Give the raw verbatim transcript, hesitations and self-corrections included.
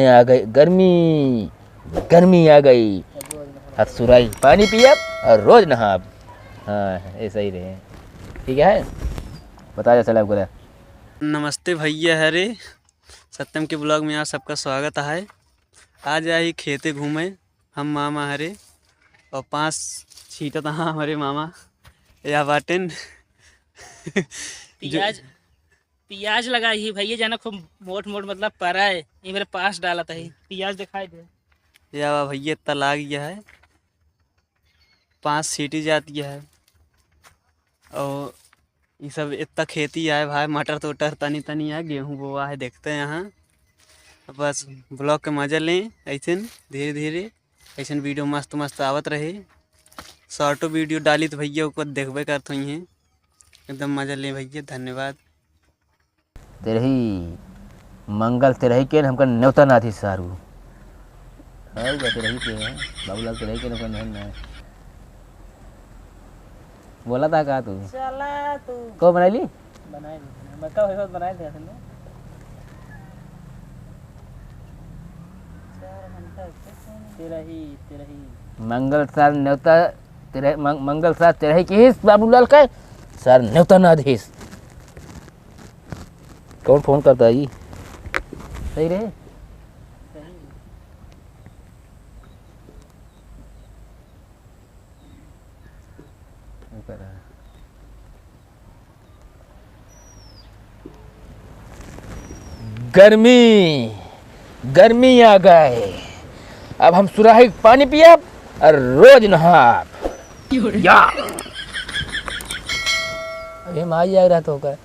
आ गई गर्मी, गर्मी आ गई। अब सुराही पानी पियब और रोज नहाब। हाँ, ऐसा ही रहे। ठीक है, बता दे, चला पूरा। नमस्ते भैया हरे, सत्यम के vlog में आप सबका स्वागत है। आज आई खेते घूमे हम मामा हरे और पाँच छींटत हाँ हमारे मामा या बाटेन। पियाज, पियाज लगाई ही भैया, जाना खूब मोट मोट, मतलब परा है, ये मेरे पास डालत है। पियाज दिखाई दे। या भैया, इतना लाग गया है, पाँच सीटी जाती है। और ये सब इतना खेती है भाई, मटर तोटर तनी तनी है, गेहूँ बोआ है, देखते हैं यहाँ। बस vlog के मजा लें ऐसे धीरे धीरे, ऐसे video मस्त मस्त आवत रहे। Shorto video डाली तो भैया ओकर देखबे करत होइहें, एकदम मजा लें भैया, धन्यवाद। तेरही, मंगल तेरही के हमका नेवता ना दिस सारू। हाँ, वो तेरही के है, बाबूलाल तेरही के हमका नेवता ना। बोला था का तू? चला तू। को बनाई ली? बनाई ली, मैं कब होई बनाई दे असल में। चार घंटा से तेरही, तेरही। मंगल सार नेवता, तेरह, मंग-, मंगल सार तेरही के हिस बाबूलाल के, सार नेवता ना दिस। कौन फोन करता है जी? सही रहे? गर्मी, गर्मी आ गए। अब हम सुराही के पानी पियब और रोज नहाब। या। अभी हम आई जाए रहत होकर।